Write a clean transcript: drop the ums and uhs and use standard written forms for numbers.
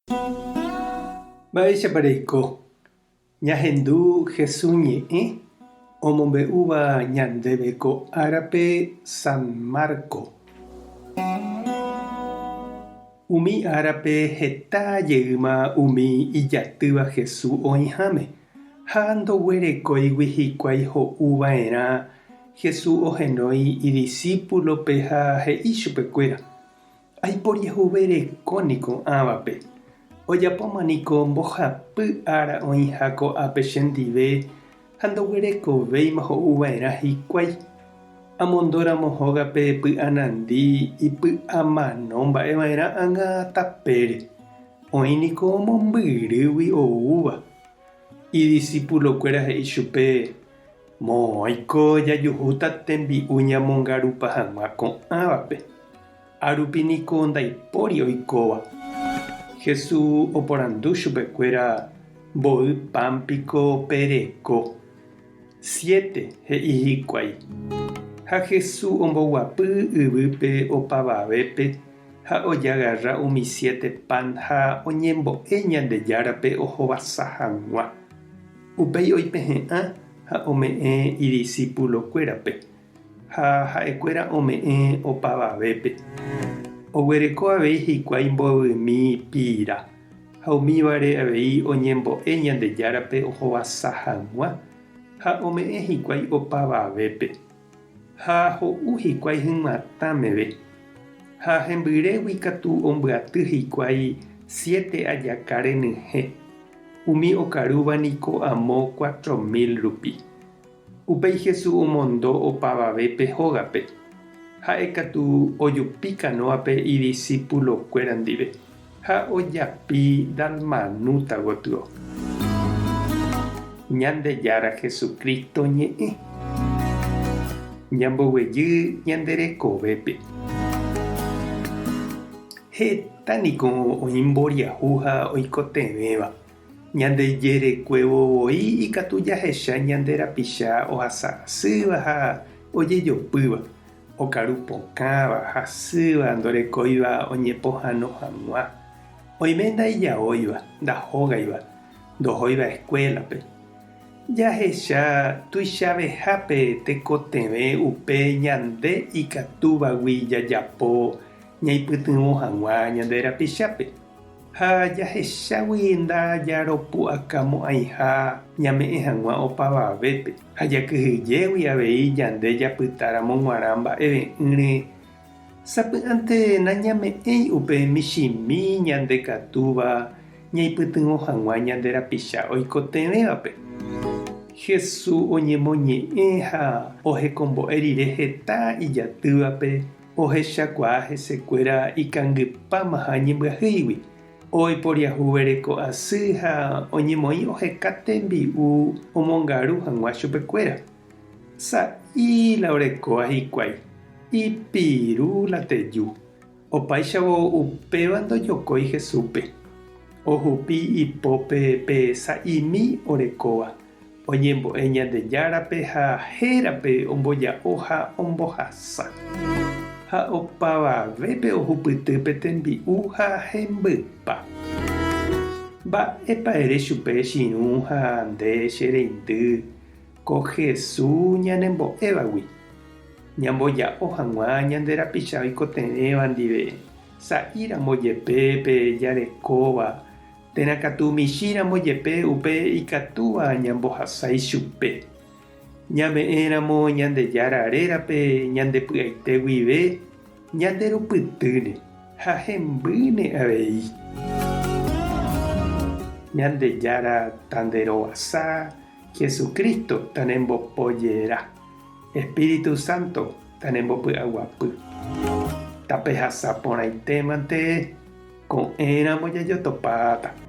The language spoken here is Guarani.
Mba'éichapa reiko? Ñahendu Jesús ñe'ẽ omombe'úva ñandéve ko árape San Marco. Umi árape heta jeýma umi ijatýva Jesús oĩháme, ha ndoguerekóigui hikuái ho'u va'erã, Jesús ohenói idisípulope ha he'i chupekuéra, Aiporiahuvereko niko ãvape. Ojapóma niko mbohapy ára oĩha ko'ápe chendive ha ndoguerekovéima ho'uva'erã hikuái. Amondóramo hógape py'anandi ipy'amano mba'eva'erã ág̃a tapére. Oĩ niko mombyrýgui oúva. Idisipulokuéra he'i chupe, Moõiko jajuhúta tembi'u ñamongarupa hag̃ua ko'ãvape. Árupi niko ndaipóri oikóva. Jesús oporandu chupekuéra, Mboy pan piko pereko? Siete, he'i hikuái. Ha Jesús omboguapy yvýpe opavavépe ha ojagarra umi siete pan ha oñembo'e Ñandejárape ohovasa hag̃ua. Upéi oipehe'ã ha ome'ẽ idisipulokuérape. Ha ha'ekuéra ome'ẽ opavavépe. Oguereko avei hikuái mbovymi pira, ha umívare avei oñembo'e Ñandejárape ohovasa hag̃ua, ha ome'ẽ hikuái opavavépe. Ha ho'u hikuái hyg̃uatã meve. Ha hembyrégui katu ombyaty hikuái siete ajaka renyhẽ, umi okarúva niko amo 4000 rupi. Upéi Jesús omondo opavavépe hógape. Ha'e katu ojupi kanóape idisipulokuéra ndive ha ojapi Dalmanúta gotyo. Ñandejára Jesucristo ñe'ẽ. Ñamboguejy ñande rekovépe. Heta niko oĩ mboriahu ha oikotevẽva. Ñande jerekuévo voi ikatu jahecha ñande rapicha ohasa asýva ha ojejopýva, okaru pokãva, hasýva, ndorekóiva oñepohãno hag̃ua. Oime ndaijaóiva, ndahógaiva, ndohóiva eskuélape. Jahecha tuichavehápe tekotevẽ upe ñande ikatúvagui jajapo ñaipytyvõ hag̃ua ñande rapichápe. Ha jahechágui ndajaropu'akamo'ãiha ñame'ẽ hag̃ua opavavépe, ha jakyhyjégui avei ñande japytáramo g̃uarã mba'eve'ỹre, sapy'ánte nañame'ẽi upe michĩmi ñande katúva ñaipytyvõ hag̃ua ñande rapicha oikotevẽvape. Jesús oñemoñe'ẽ ha ohekombo'e rire heta ijatývape, Ohechakuaa hesekuéra ikangypámaha ñembyahýigui, oiporiahuvereko asy ha oñemoĩ oheka tembi'u omongaru hag̃ua chupekuéra. Sa'i la orekóva hikuái, ipiru la teju. Opáichavo upéva ndojokói Jesúspe. Ohupi ipópe pe sa'imi orekóva. Oñembo'e Ñandejárape ha hérape omboja'o ha ombohasa. Ha opavavépe ohupyty pe tembi'u ha hembypa. Mba'épa ere chupe che irũ ha nde che reindy ko Jesús ñanembo'évagui, ñamboja'o hag̃ua ñande rapicha oikotevẽva ndive, sa'íramo jepe pe jarekóva Térã katu michĩramo jepe upe ikatúva ñambohasa ichupe. Ñame'ẽramo Ñandejára rérape ñande py'aite guive, ñanderupytýne ha hembýne avei. Ñandejára tanderovasa, Jesucristo tanembopojera, Espíritu Santo tanembopy'aguapy. Tapehasa porãitémante. Ko'ẽramo jajotopáta.